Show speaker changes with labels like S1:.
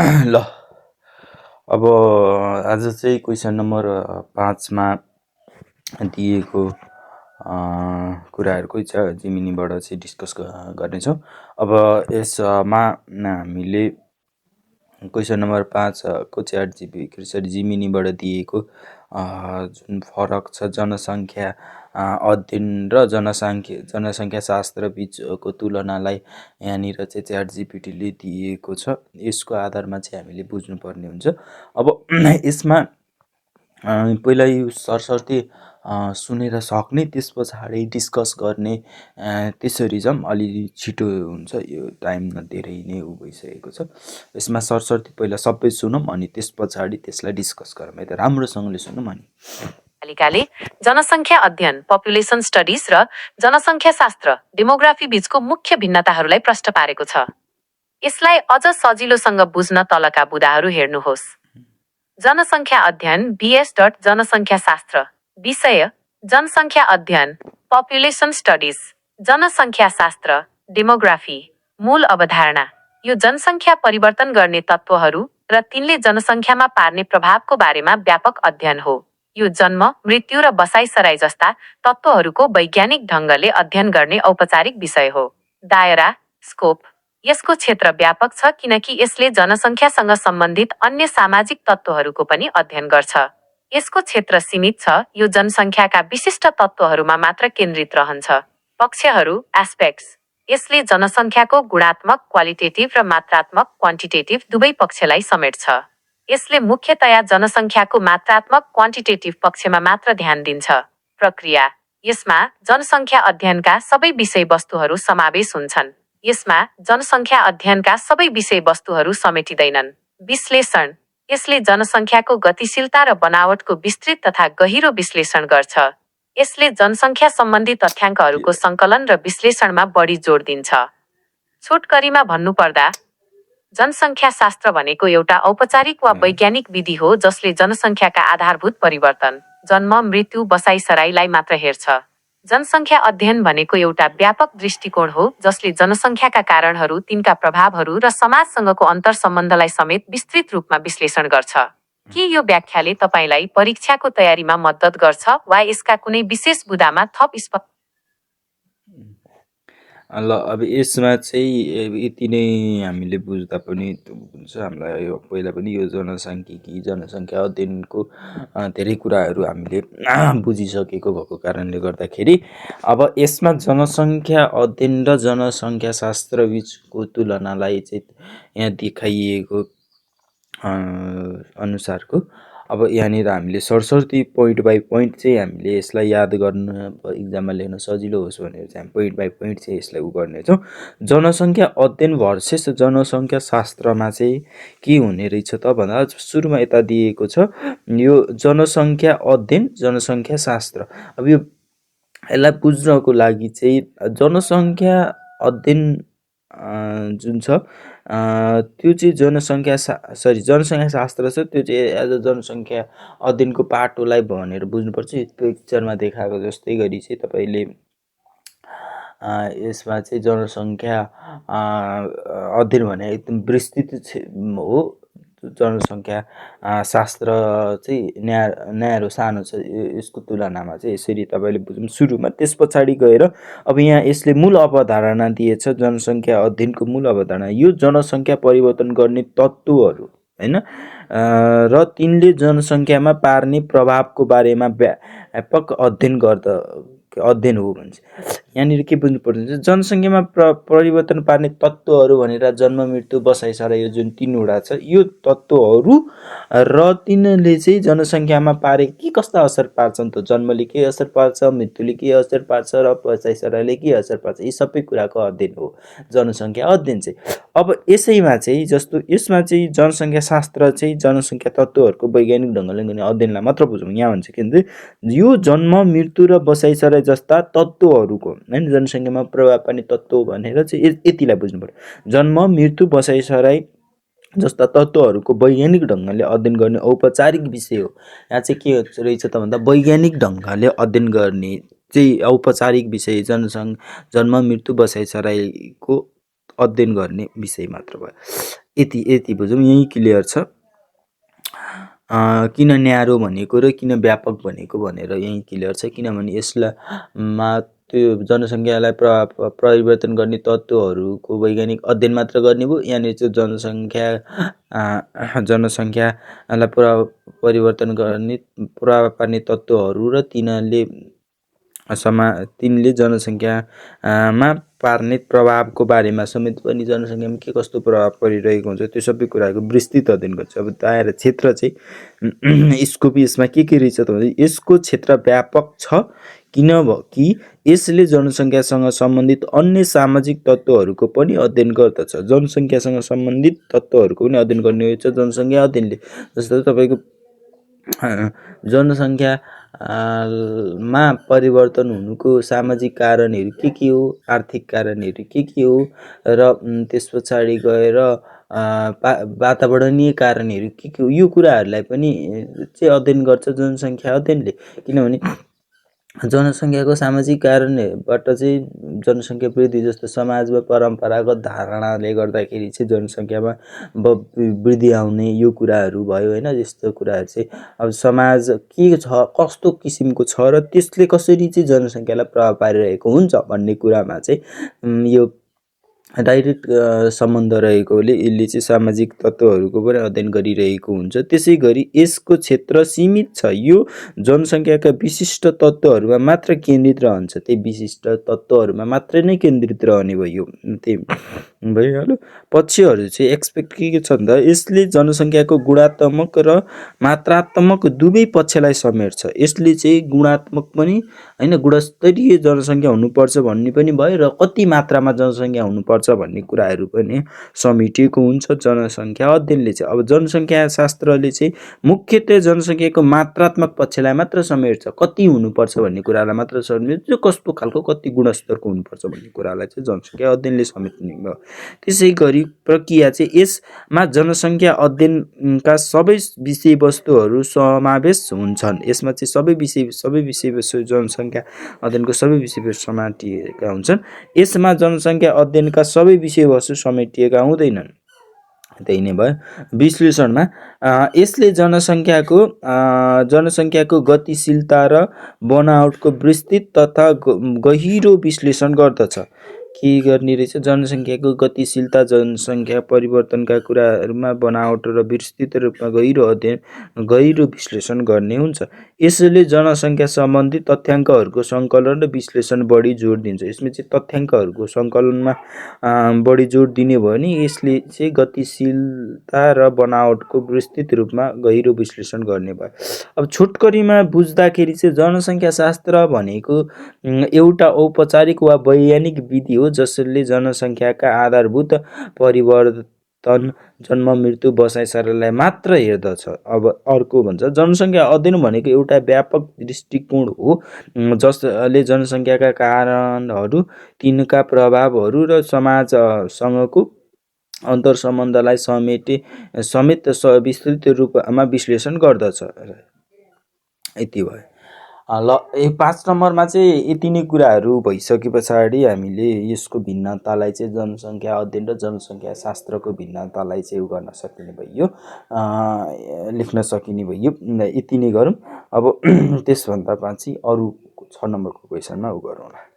S1: ल अब आज चाहिँ क्वेसन नम्बर 5 मा दिएको कुराहरुकै छ जिमिनीबाट चाहिँ डिस्कस गर्नेछौँ। अब यसमा हामीले क्वेसन नम्बर 5 को च्याट जिमिनीबाट दिएको जुन फरक छ जनसङ्ख्या अध्ययन र जनसङ्ख्या शास्त्र बिचको तुलनालाई यहाँनिर चाहिँ च्याट जिपिटीले दिएको छ। यसको आधारमा चाहिँ हामीले बुझ्नुपर्ने हुन्छ। अब यसमा पहिला यो सरसर्ती सुनेर सक्ने, त्यस पछाडि डिस्कस गर्ने, त्यसरी जाऊँ। अलि छिटो हुन्छ, यो टाइम धेरै नै भइसकेको छ। यसमा सरसर्ती पहिला सबै सुनौँ अनि त्यस पछाडि त्यसलाई डिस्कस गरौँ है त। राम्रोसँगले सुनौँ अनि
S2: पालिकाले जनसङ्ख्या अध्ययन पपुलेसन स्टडिज र जनसङ्ख्या शास्त्र डेमोग्राफी बीचको मुख्य भिन्नताहरूलाई प्रष्ट पारेको छ। यसलाई अझ सजिलोसँग बुझ्न तलका बुदाहरू हेर्नुहोस्। जनसङ्ख्या अध्ययन BS. जनसङ्ख्या शास्त्र विषय जनसङ्ख्या अध्ययन पपुलेसन स्टडिज जनसङ्ख्या शास्त्र डेमोग्राफी। मूल अवधारणा यो जनसङ्ख्या परिवर्तन गर्ने तत्त्वहरू र तिनले जनसङ्ख्यामा पार्ने प्रभावको बारेमा व्यापक अध्ययन हो। यो जन्म, मृत्यु र बसाइसराई जस्ता तत्त्वहरूको वैज्ञानिक ढङ्गले अध्ययन गर्ने औपचारिक विषय हो। दायरा स्कोप यसको क्षेत्र व्यापक छ किनकि यसले जनसङ्ख्यासँग सम्बन्धित अन्य सामाजिक तत्त्वहरूको पनि अध्ययन गर्छ। यसको क्षेत्र सीमित छ, यो जनसङ्ख्याका विशिष्ट तत्त्वहरूमा मात्र केन्द्रित रहन्छ। पक्षहरू एस्पेक्ट्स यसले जनसङ्ख्याको गुणात्मक क्वालिटेटिभ र मात्रात्मक क्वान्टिटेटिभ दुवै पक्षलाई समेट्छ। यसले मुख्यतया जनसङ्ख्याको मात्रात्मक क्वान्टिटेटिभ पक्षमा मात्र ध्यान दिन्छ। प्रक्रिया यसमा जनसङ्ख्या अध्ययनका सबै विषयवस्तुहरू समावेश हुन्छन्। यसमा जनसङ्ख्या अध्ययनका सबै विषयवस्तुहरू समेटिँदैनन्। विश्लेषण यसले जनसङ्ख्याको गतिशीलता र बनावटको विस्तृत तथा गहिरो विश्लेषण गर्छ। यसले जनसङ्ख्या सम्बन्धी तथ्याङ्कहरूको सङ्कलन र विश्लेषणमा बढी जोड दिन्छ। छोटकरीमा भन्नुपर्दा जनसङ्ख्या शास्त्र भनेको एउटा औपचारिक वा वैज्ञानिक विधि हो जसले जनसङ्ख्याका आधारभूत परिवर्तन, जन्म, मृत्यु, बसाइसराईलाई मात्र हेर्छ। जनसङ्ख्या अध्ययन भनेको एउटा व्यापक दृष्टिकोण हो जसले जनसङ्ख्याका कारणहरू, तिनका प्रभावहरू र समाजसँगको अन्तरसम्बन्धलाई समेत विस्तृत रूपमा विश्लेषण गर्छ। के यो व्याख्याले तपाईलाई परीक्षाको तयारीमा मद्दत गर्छ वा यसका कुनै विशेष बुदामा थप स्पष्ट?
S1: ल अब यसमा चाहिँ यति नै हामीले बुझ्दा पनि हुन्छ। हामीलाई यो पहिला पनि यो जनसाङ्ख्यिकी जनसङ्ख्या अध्ययनको धेरै कुराहरू हामीले बुझिसकेको भएको कारणले गर्दाखेरि अब यसमा जनसङ्ख्या अध्ययन र जनसङ्ख्या शास्त्र बिचको तुलनालाई चाहिँ यहाँ देखाइएको अनुसारको अब यहाँनिर हामीले सरसर्ती पोइन्ट बाई पोइन्ट चाहिँ हामीले यसलाई याद गर्न इक्जाममा लेख्न सजिलो होस् भनेर चाहिँ हामी पोइन्ट बाई पोइन्ट चाहिँ यसलाई गर्नेछौँ। जनसङ्ख्या अध्ययन भर्सेस जनसङ्ख्या शास्त्रमा चाहिँ के हुने रहेछ त भन्दा सुरुमा यता दिएको छ यो जनसङ्ख्या अध्ययन जनसङ्ख्या शास्त्र। अब यो यसलाई बुझ्नको लागि चाहिँ जनसङ्ख्या अध्ययन जुन छ त्यो चाहिँ जनसङ्ख्या शास्त्र छ, त्यो चाहिँ एज अ जनसङ्ख्या अध्ययनको पाटोलाई भनेर बुझ्नुपर्छ। पिक्चरमा देखाएको जस्तै गरी चाहिँ तपाईँले यसमा चाहिँ जनसङ्ख्या अध्ययन भने एकदम विस्तृत हो। जनसङ्ख्या शास्त्र चाहिँ न्यारो सानो छ यसको तुलनामा चाहिँ, यसरी तपाईँले बुझ्नु सुरुमा। त्यस पछाडि गएर अब यहाँ यसले मूल अवधारणा दिएछ जनसङ्ख्या अध्ययनको मूल अवधारणा यो जनसङ्ख्या परिवर्तन गर्ने तत्त्वहरू हैन र तिनले जनसङ्ख्यामा पार्ने प्रभावको बारेमा व्यापक अध्ययन हो भन्छ। यहाँनिर के बुझ्नु पर्छ, जनसङ्ख्यामा परिवर्तन पार्ने तत्त्वहरू भनेर जन्म, मृत्यु, बसाइसराई यो जुन तीनवटा छ यो तत्त्वहरू र तिनले चाहिँ जनसङ्ख्यामा पारे के कस्ता असर पार्छन् त। जन्मले के असर पार्छ, मृत्युले के असर पार्छ र बसाइसराईले के असर पार्छ, यी सबै कुराको अध्ययन हो जनसङ्ख्या अध्ययन चाहिँ। अब यसैमा चाहिँ जस्तो यसमा चाहिँ जनसङ्ख्या शास्त्र चाहिँ जनसङ्ख्या तत्त्वहरूको वैज्ञानिक ढङ्गले गर्ने अध्ययनलाई मात्र बुझौँ। यहाँ भन्छ के भन्छ यो जन्म, मृत्यु र बसाइसराई जस्ता तत्त्वहरूको हैन जनसङ्ख्यामा प्रभाव पार्ने तत्त्व भनेर चाहिँ यतिलाई बुझ्नु पर्यो। जन्म, मृत्यु, बसाइसराई जस्ता तत्त्वहरूको वैज्ञानिक ढङ्गले अध्ययन गर्ने औपचारिक विषय हो। यहाँ चाहिँ के रहेछ त भन्दा वैज्ञानिक ढङ्गले अध्ययन गर्ने चाहिँ औपचारिक विषय जन्म, मृत्यु, बसाइसराईको अध्ययन गर्ने विषय मात्र भयो। यति बुझौँ, यहीँ क्लियर छ। किन न्यारो भनेको र किन व्यापक भनेको भनेर यहीँ क्लियर छ। किनभने यसलाई त्यो जनसङ्ख्यालाई परिवर्तन गर्ने तत्त्वहरूको वैज्ञानिक अध्ययन मात्र गर्ने भयो। यहाँनिर चाहिँ जनसङ्ख्यालाई परिवर्तन गर्ने प्रभाव पार्ने तत्त्वहरू र तिनले जनसङ्ख्यामा पार्ने प्रभावको बारेमा समेत पनि जनसङ्ख्यामा के कस्तो प्रभाव परिरहेको हुन्छ त्यो सबै कुराको विस्तृत अध्ययन गर्छ। अब दायरा क्षेत्र चाहिँ स्कोप यसमा के रहेछ त भने यसको क्षेत्र व्यापक छ किनकि यसले जनसङ्ख्यासँग सम्बन्धित अन्य सामाजिक तत्त्वहरूको पनि अध्ययन गर्दछ। जनसङ्ख्यासँग सम्बन्धित तत्त्वहरूको पनि अध्ययन गर्ने हुन्छ जनसङ्ख्या अध्ययनले। जस्तो तपाईँको जनसङ्ख्या मा परिवर्तन हुनुको सामाजिक कारणहरू के हो, आर्थिक कारणहरू के हो र त्यस पछाडि गएर वातावरणीय कारणहरू के हो, यो कुराहरूलाई पनि चाहिँ अध्ययन गर्छ जनसङ्ख्या अध्ययनले। किनभने जनसङ्ख्याको सामाजिक कारणबाट चाहिँ जनसङ्ख्या वृद्धि जस्तो समाजमा परम्परागत धारणाले गर्दाखेरि चाहिँ जनसङ्ख्यामा वृद्धि आउने यो कुराहरू भयो होइन। यस्तो कुराहरू चाहिँ अब समाज के छ, कस्तो किसिमको छ र त्यसले कसरी चाहिँ जनसङ्ख्यालाई प्रभाव पारिरहेको हुन्छ भन्ने कुरामा चाहिँ यो डाइरेक्ट सम्बन्ध रहेकोले यसले चाहिँ सामाजिक तत्त्वहरूको पनि अध्ययन गरिरहेको हुन्छ। त्यसै गरी यसको क्षेत्र सीमित छ, यो जनसङ्ख्याका विशिष्ट तत्त्वहरूमा मात्र केन्द्रित रहन्छ। त्यही विशिष्ट तत्त्वहरूमा मात्रै नै केन्द्रित रहने भयो। त्यही भइहाल्यो। पक्षहरू चाहिँ एक्सपेक्ट के छ भन्दा यसले जनसङ्ख्याको गुणात्मक र मात्रात्मक दुवै पक्षलाई समेट्छ। यसले चाहिँ गुणात्मक पनि होइन, गुणस्तरीय जनसङ्ख्या हुनुपर्छ भन्ने पनि भयो र कति मात्रामा जनसङ्ख्या हुनुपर्छ भन्ने कुराहरू पनि समेटिएको हुन्छ जनसङ्ख्या अध्ययनले चाहिँ। अब जनसङ्ख्या शास्त्रले चाहिँ मुख्यतः जनसङ्ख्याको मात्रात्मक पक्षलाई मात्र समेट्छ, कति हुनुपर्छ भन्ने कुरालाई मात्र समेट्छ, कस्तो खालको कति गुणस्तरको हुनुपर्छ भन्ने कुरालाई चाहिँ जनसङ्ख्या अध्ययनले समेट्ने भयो। त्यसै गरी प्रक्रिया चाहिँ यसमा जनसङ्ख्या अध्ययनका सबै विषयवस्तुहरू समावेश हुन्छन्। यसमा चाहिँ सबै विषयवस्तु जनसङ्ख्या अध्ययनको सबै विषयवस्तु समाटिएका हुन्छन्। यसमा जनसङ्ख्या अध्ययनका सबै विषयवस्तु समेटिएका हुँदैनन्। त्यही नै भयो। विश्लेषणमा यसले जनसङ्ख्याको गतिशीलता र बनावटको विस्तृत तथा गहिरो विश्लेषण गर्दछ। के गर्ने रहेछ, जनसङ्ख्याको गतिशीलता, जनसङ्ख्या परिवर्तनका कुराहरूमा बनावट र विस्तृत रूपमा गहिरो विश्लेषण गर्ने हुन्छ। यसले जनसङ्ख्या सम्बन्धी तथ्याङ्कहरूको सङ्कलन र विश्लेषण बढी जोड दिन्छ। यसमा चाहिँ तथ्याङ्कहरूको सङ्कलनमा बढी जोड दिने भयो भने यसले चाहिँ गतिशीलता र बनावटको विस्तृत रूपमा गहिरो विश्लेषण गर्ने भयो। अब छोटकरीमा बुझ्दाखेरि चाहिँ जनसङ्ख्या शास्त्र भनेको एउटा औपचारिक वा वैज्ञानिक विधि हो जसले जनसङ्ख्याका आधारभूत परिवर्तन, जन्म, मृत्यु, बसाइ सरललाई मात्र हेर्दछ। अब अर्को भन्छ जनसङ्ख्या अध्ययन भनेको एउटा व्यापक दृष्टिकोण हो जसले जनसङ्ख्याका कारणहरू, तिनका प्रभावहरू र समाजसँगको अन्तरसम्बन्धलाई समेत विस्तृत रूपमा विश्लेषण गर्दछ। यति भयो। ल 5 नम्बरमा चाहिँ यति नै कुराहरू भइसके पछाडि हामीले यसको भिन्नतालाई चाहिँ जनसङ्ख्या अध्ययन र जनसङ्ख्या शास्त्रको भिन्नतालाई चाहिँ गर्न सकिने भयो, लेख्न सकिने भयो। यति नै गरौँ। अब त्यसभन्दा पछि अरू 6 नम्बरको क्वेसनमा गरौँला।